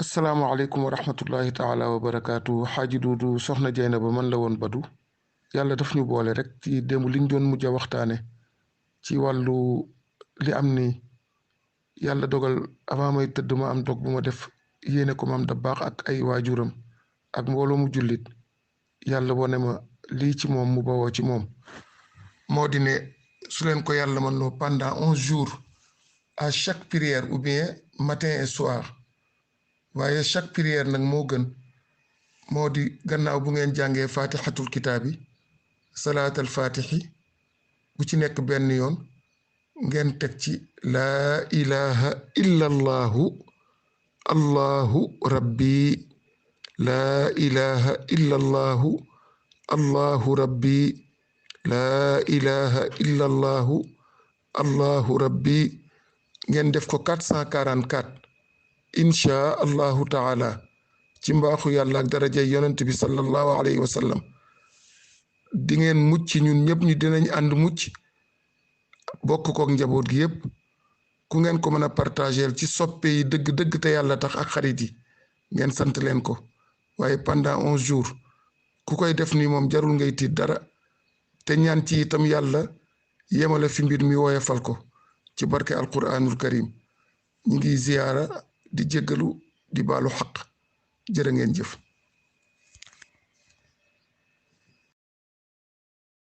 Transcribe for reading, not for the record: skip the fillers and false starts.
asalaamaaleykum wa rahmatullahi taala wa barakaatu xaaji Duudu soxna Jeynaba man la woon Badu yàlla daf ñu boole rek ci démb liñ doon mujj a waxtaane ci wàllu li am ni yàlla dogal avant may tëdd ma am dog bu ma def yéene ko maam da baax ak ay waajuram ak mbooloo mu jullit yàlla wone ma lii ci moom mu bawoo ci moom moo di ne su leen ko yàlla mën loo pendant 11 jours à chaque prière ou bien matin et soir waaye chaque prière nag moo gën moo di gannaaw bu ngeen jàngee fatihatul kitaabi salaatal fatihi bu ci nekk benn yoon ngeen teg ci laa ilaha illa allahu rabbi laa ilaha illa allahu rabbi laa ilaha illa allahu rabbi ngeen def ko 444 inchaa allahu taala ci mbaaxu yàlla ak daraja yonent bi sallallahu alayhi wa sallam di ngeen mucc ñun ñëpp ñu dinañ ànd mucc bokk kook njaboot gi yëpp ku ngeen ko mën a partageel ci soppe yi dëgg-dëgg te yàlla tax ak xarit yi ngeen sant leen ko waaye pendant 11 jours ku koy def nii moom jarul ngay tiit dara te ñaan ci itam yàlla yemale fi mbir mi woyefal ko ci barke alquranul karim ñi ngi ziyaara di jéggalu di baalu xaq jërë ngeen jëf